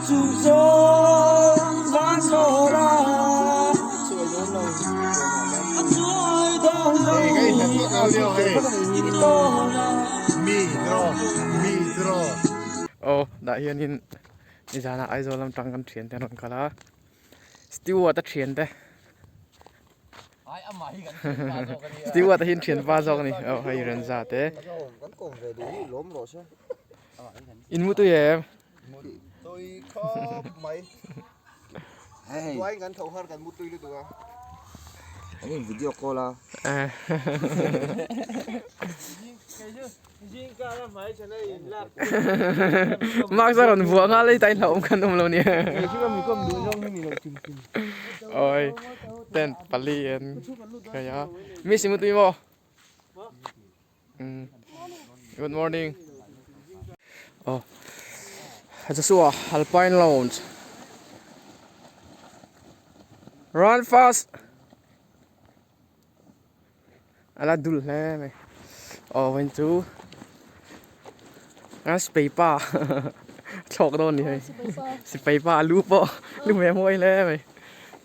chung zawng van zawr a a chuai dawn lo i tawn a. Aw dah hianin nizanah Aizawl lam tang kan thiante an rawn kal a Stewart a thiante Stewart a hi an thianpa zawk a ni aw hei Renza te in mu tui em video call a Mark a rawn vuah nghal a tain hlauhawm khan awm lo nia awi tent pali an khai a miss i mutui maw good morning aw Joshua alpine lounge run fast. A la dul hle mai aw vawiin chu a sipai pa thlawk dawn a ni hei sipai pa a lu pawh lu ve mawi hle mai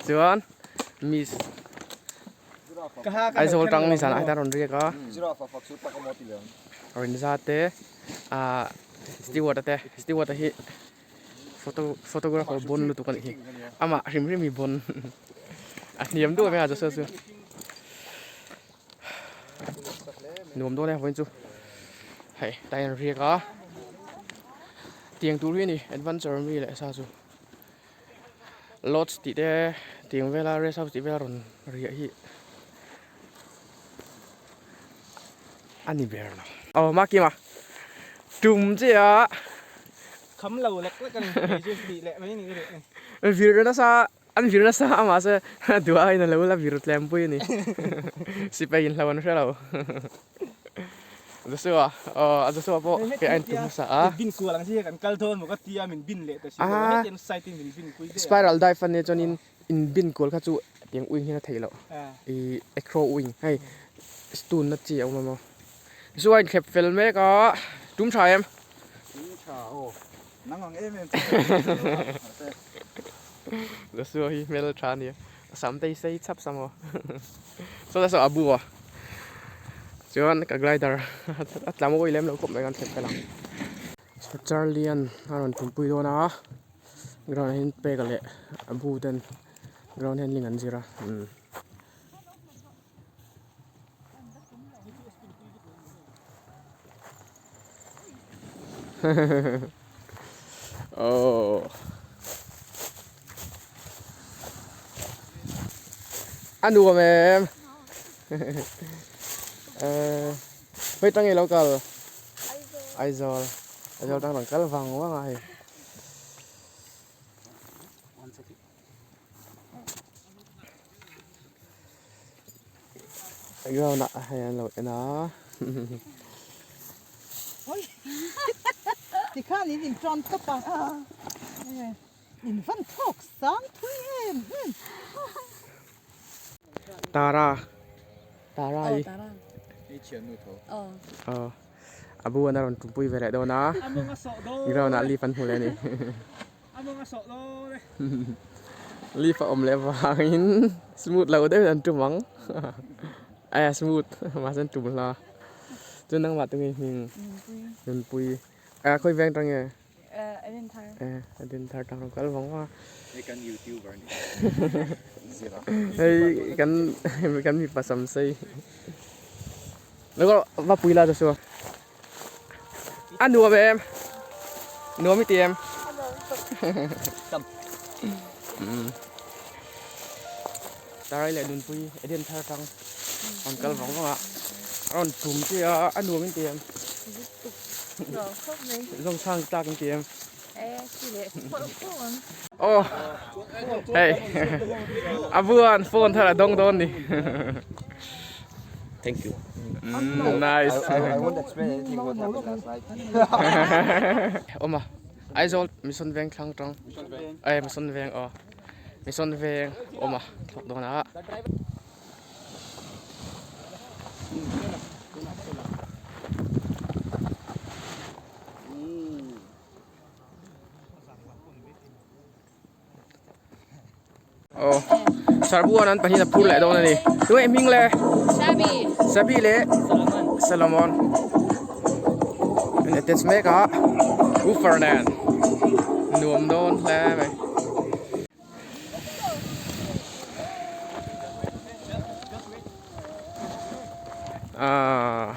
chuan miss Aizawl tang ni zanah hian a rawn riak a Rinza te ahh Steward a te Steward a hi photo photographer bon lutuk a nih hi amah hrim hrim hi bon a hniam duh mai a Joshua chu nuam dawn e vawiin chu hei tlai an riak a tiang tur hi a ni adventure mi leh sa chu lodge tih te tiang vela rest house tih vela rawn riah hi a ni ber lo aw Makima tum che a. Kham lo lek lek a ni kei chu tih leh mai ni ka duh a ni. Vir nasa an vir nasa a mahse duh aiin a lo la vir tlem pui a ni sipai in hlo an hre lo Joshua aw Joshua pawh kei a intum hmasa a. Bin kual ang chi hi kan kal dawn maw ka tia min bin leh ta si lo hetiang side in min bin pui daih a. Spiral dive a nia chuanin in bin kual kha chu tiang wing hian a theih loh ih acro wing hei stun na chi a awm a maw Joshua a inthlep fel mek a tum tha em. Tha aw nang ang em em chu Joshua hi hmel tha ania a sam te hi sei chhap sam aw saw ta saw a bu a chuan ka glider a tla mawi lem lo khawp mai kan thlep fel ang Charlie an a rawn tumpui dawn a ground ah hian peka leh a bu ten ground handling an zir a umm. Oh. A nuam em. Eh, hei tang i lo kal. Aizawl. Aizawl tang rawn kal vang vang a hei. Ground ah hei an lo en a. Tikhan in inṭawn tawp a, in van thawk sang thui em em. Tara Tara i aw a bu an a rawn ṭumpui ve leh dawn a ground ah leaf an hmu leh a ni. Leaf a awm leh vangin smooth lo deuhin an tum ang eh smooth mahse an tum hla chuan nangmah tunge hming nunpui eh khawi veng tang nge eh a dinthar tang rawng kal vang vang a hei kan kan mipa sam sei va pui la chu A nuam em? Nuam i ti em? Tarai leh Nunpui Eden thar atang rawn kal vang vang a, a rawn tum che a, a nuam in ti em? Zawngchhang tlak in ti em? Aw hei a buan phone thar a dawng dawn ni. Thank you. Nice. I won't explain anything what happened last night. Awma Aizawl Mission Veng thlang tang eh Mission Veng aw Mission Veng awma thawk dawn a. Aw Sarbuan an pahnih a phur leh dawn a ni. Tunge hming le? Sabi. Sabi leh Solomon. An attach mek a woofer nen nuam dawn hle mai. Ah.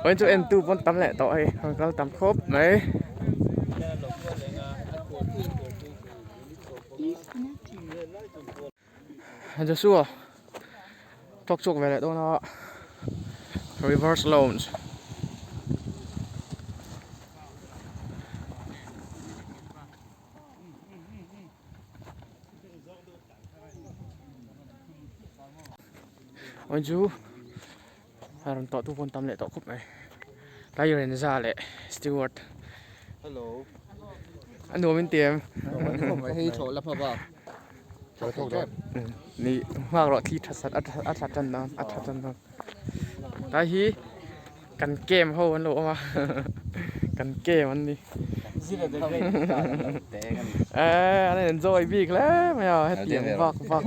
Ôi chú em tu bon tắm lẹ tội còn có tắm khốp đấy. Joshua thawk chhuak ve leh dawn a reverse loans aw chu a rawn tawh tu pawn tam leh tawh khawp mai tlai renza leh steward a nuam in ti em ni nghak rawh thli tha sat a tha tan dawn a tha tan dawn tlai hi Kan camp ho an lo awm a kan camp an ni eh an enjoy bik hle mai a hetiang vak vak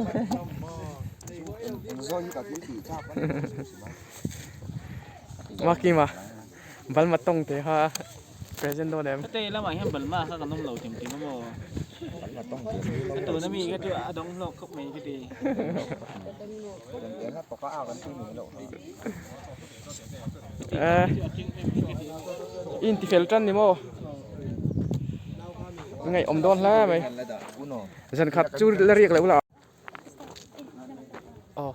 Makima Balma tawng te kha present dawn em Hei lamah hian Balma kha kan awm lo tim tim a maw tuna mi kha chu a dawng hlawk khawp mai ka ti. Eh in ti fel tan ni maw ngaih awm dawn hle mai zan khat chu la riak loh la aw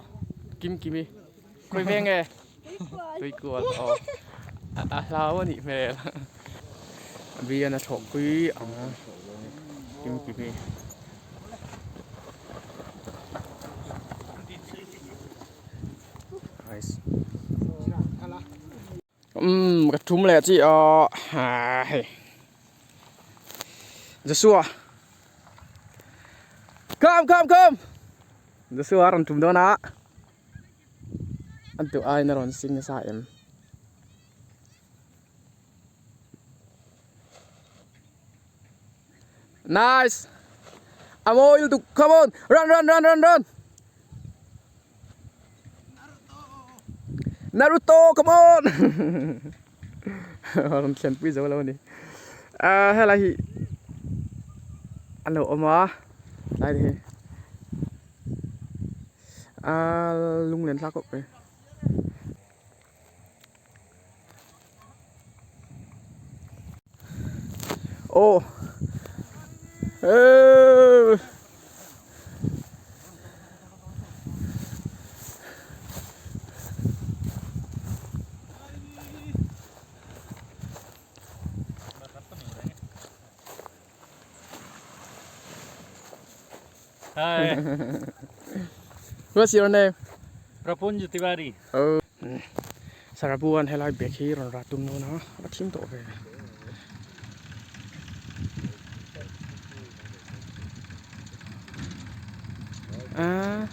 kim kimi khawi veng nge tui kual aw a hlau a nih hmel bian a thlawh pui ang kim kimi. Nice. Um, ka thum leh chi a ha hei. Joshua. Come, come, come. Joshua rawn thum dawn a. An tu ai na rawn sing nasa em. Nice. Amo il tu come on. Run run run run run. Naruto come on rawn thlen pui zo lo a ni ah helai hi a lo awm a tlai te hi ah lunglen thlak khawp mai. Aw eee Hi. What's your name? Prapunj Tiwari. Oh. Sarabuan helai bag hi rawn rah tum dawn a, a thim tawh ve. Ah.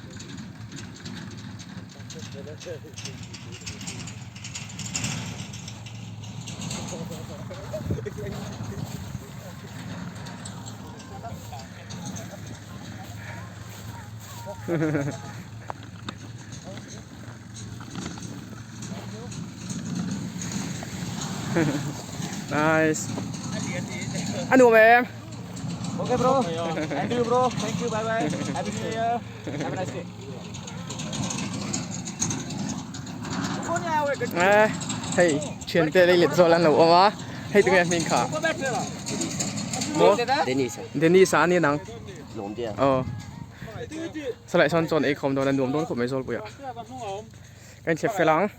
Nice. Anh nuam em. Okay bro. Thank you bro. Thank you. Bye bye. Happy New Year. Have a nice day. Eh, hei, thian te lei let zawl an lo awm a. Hei tunge hming kha. Maw? Dennis. Dennis a ani nang. Lawm te a. Aw. Salai sawn chuan ei khawm dawn a nuam dawn khawp mai Zawlpuiah. Ka inchhep fel ang.